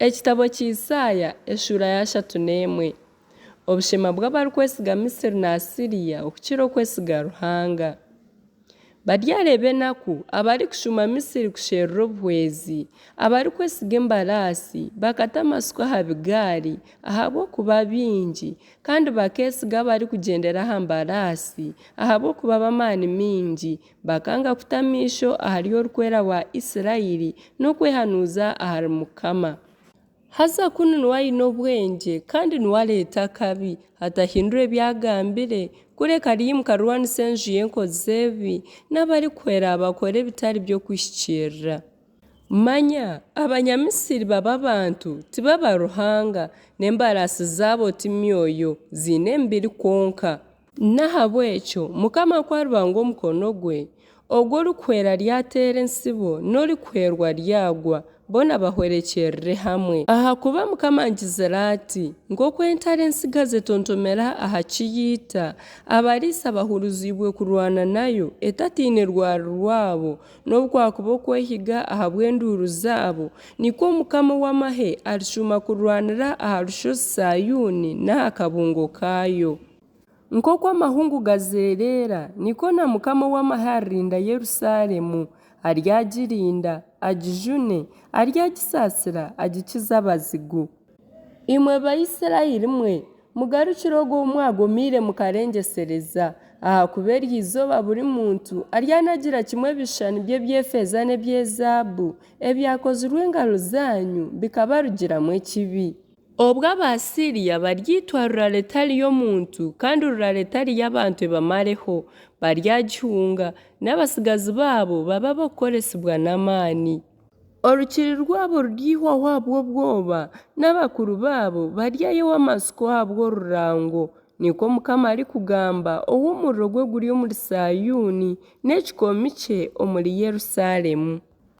Ekitabo kya Isaaya eshuura y'ashatu n'emwe. Obushema bw'abarikwesiga Misri na Asiriya okukira okwesiga Ruhanga. Baryareeba enaku abarikushuuma Misri kusherura obuhwezi, abarikwesiga embaraasi, bakata amatsiko aha bigaari ahabw'okuba bingi, kandi bakeesiga abarikugyendera aha mbaraasi ahabw'okuba b'amaani maingi, bakanga kuta amaisho ahari Orikwera wa Israeli n'okwehanuuza ahari Mukama. Haza kunu niwe aine obwengye, kandi niwe areeta akabi, atahindura ebi agambire, kureka aryimuka arwanise enju y'enkozi z'ebibi, n'abarikuhwera abakora ebitari by'okuhikiirira. Manya Abanyamisiri baba abantu, tibaba Ruhanga, n'embaraasi zaabo ti myoyo, ziine emibiri kwonka. N'ahabw'ekyo Mukama ku aribanga omukono gwe, ogwo orikuhwera aryateera entsibo, n'orikuhwerwa aryagwa, boona bahwerekyerere hamwe. Ahakuba Mukama angizire ati, Nk'oku entare entsigazi etontomera aha ki yaita, abariisa bahuruziibwe kurwana nayo, etatiine rwari rwabo, n'obu kwakuba okwehiga ahabw'enduuru zaabo, nikwo Mukama ow'amahe arishuuma kurwanira aha rushozi Saayuuni n'aha kabungo kaayo. Nk'oku amahungu gazeereera, nikwo na Mukama ow'amahe aririnda Yerusaalemu. Aryagirinda, agijune, aryagisaasira, agikize abazigu. Imwe Baisiraeli mwe, mugarukire ogwo ou mwagomeire mukarengyesereza, ahakuba eryo izooba buri muntu aryanagira kimwe ebishushani bye eby'efeeza n'eby'ezaabu, ebyakozirwe engaro zaanyu bikabarugiramu ekibi. Obwo Abaasiriya baryaitwa rurara etari y'omuntu, kandi rurara etari y'abantu ebamareho. Baryagihunga, n'abatsigazi baabo babe ab'okukoresibwa n'amaani. Orukiri rwabo ruryaihwaho ahabw'obwoba, n'abakuru baabo baryayewa amatsiko ahabw'orurango. Nikwo Mukama arikugamba, ou omuriro gwe guri omuri Saayuuni, n'ekikoomi kye omuri Yerusaalemu.